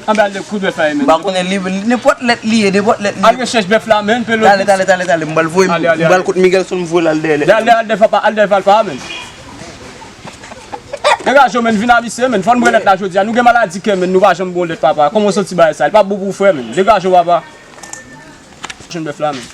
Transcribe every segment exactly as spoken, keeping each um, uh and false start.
Anben al de kout bèf la ye, men. M pa konnen li, li, nenpòt lèt li ye, nenpòt lèt li ye. Al rechèch bèf la, men, pe lo. Tale, tale, tale, tale. M pral voye, m pral kot Miguelson, m voye l al dèyè lèt. Al, al, al dèyè papa, al dèyè papa, men. Degaje w, men, vin a misye, men. Fò n bwè lèt la jodi a. Nou gen maladi kè, men, nou pa janm bwè lèt papa. Kòman w santi bagay sa? Li pa bon pou ou, frè, men. Degaje w, papa. Jwenn bèf la, men.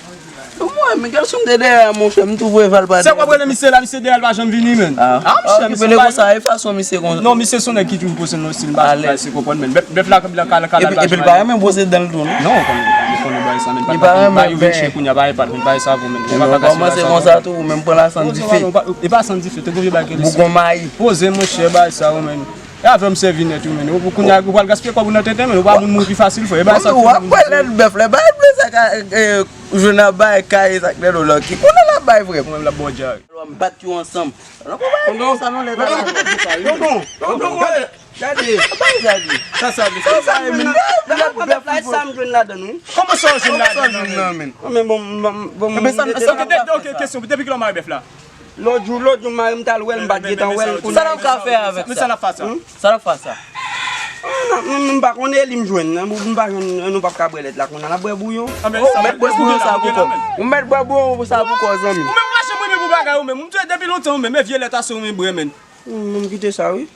Mwen, Miguelson te dèyè, monchè, m tou voye val pa dèyè. Se kwa prele misye la, misye dèyè, l pa janm vini, men. Ah, monchè, misye pa konsa, e fason misye konsa. Non, misye se yon nèg ki toujou poze nan stil, m pa bay se konprann, men. Bèf, bèf la, la, ka, ka, epi, epi l pa renmen bwose dan l tou, non? Non, ou konnen, ou konnen bagay sa, men. Li pa renmen bay vin chen kounye a, bay pa, men, bay sa pou, men. Ou pa ka kòmanse konsa tou, ou menm pran la sann dife. E pa sann dife, te gon vye bagay ki rele bougon mayi. Poze, monchè, bay sa, ou menm. E avè w m sèvi nèt wi, men. Ou kounye a ou pral gaspiye kòb ou nan tenten, men. Ou pa moun, moun ki fasil, frè. E bagay sa w ap wè lèt bèf la, bagay blè sa ka, eh, jwenn nan bay kay sa k nan do lòki. Konnen l ap bay, frè. Mwen menm l ap ba w djare. M bat yo ansanm. Non, konprann sa non, lèt la. Tonton, tonton, wè. Gade. Bay sa di. Sa sa di. Sa sa di, men. Lèt bèf la, sa m jwenn ladan, wi. Kòman sa w jwenn ladan, men? Men bon, bon, bon. Ok, kesyon, depi kilè w mare bèf la? Lòt jou, lòt jou, m mare m t al wè l, m pa t gentan wè l. Sa n ap ka fè avèk sa? Sa n ap fè sa? Sa n ap fè sa? Ah, non, m pa konnen li m jwenn. M pa jwenn, nou p ap ka bwè lèt la kounye a, n ap bwè bouyon. Ou mèt bwè bouyon sa pou kò. Ou mèt bwè bouyon sa pou kò, zanmi. Ou menm pa janm renmen pou bagay ou menm. M di w depi lontan ou menm, e vye lèt a se ou menm bwè, men. M kite sa, wi.